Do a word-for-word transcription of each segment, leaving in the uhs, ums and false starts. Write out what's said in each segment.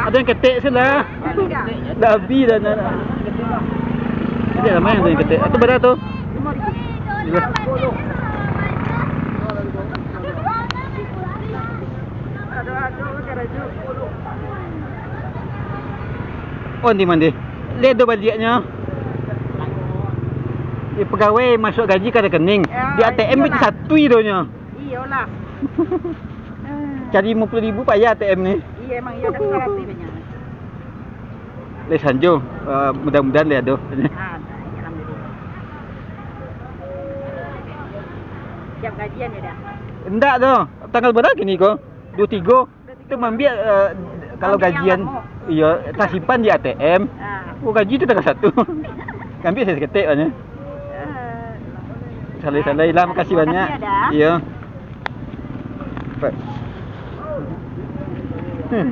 Ado nan ketek se lah. Dah abih dah, nak, nak. Ketek lah, main ado nan ketek. Atau bara tu? Oh, di mandi. Ledo baliaknyo. Di pegawai masuk gaji ka rekening. Di A T M itu satu idonyo. Iyolah. Cari limo puluah ribu payah A T M ni. Iyo, emang iyo, dah susah hati banyak. Lai sanjo, eh, mudah-mudahan lai ado. Ah, alhamdulillah. Siap gajian yo dah? Indak doh. Tanggal bara kini ko? Duo tigo. Tu maambiak, eh, kalau gajian, iyo, tasimpan di A T M. Ah. Oh, gaji tu tanggal satu. Ambiak saketek banyak. Eh. Salai-salai lah, makasih banyak. Makasih, Ada. Iyo. Cepat. Hmm.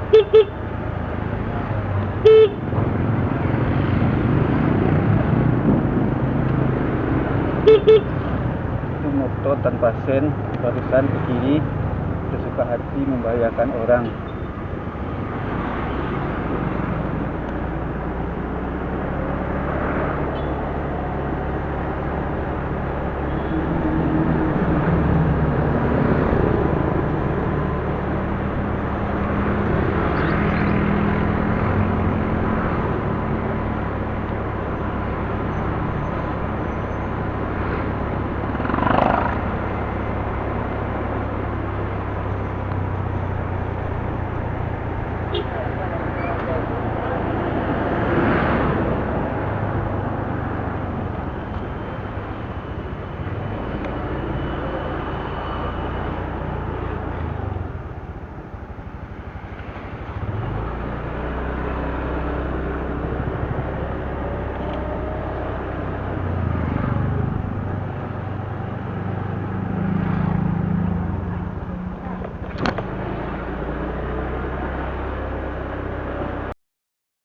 Itu motor tanpa sen, barusan ke kiri, tersuka hati membahayakan orang.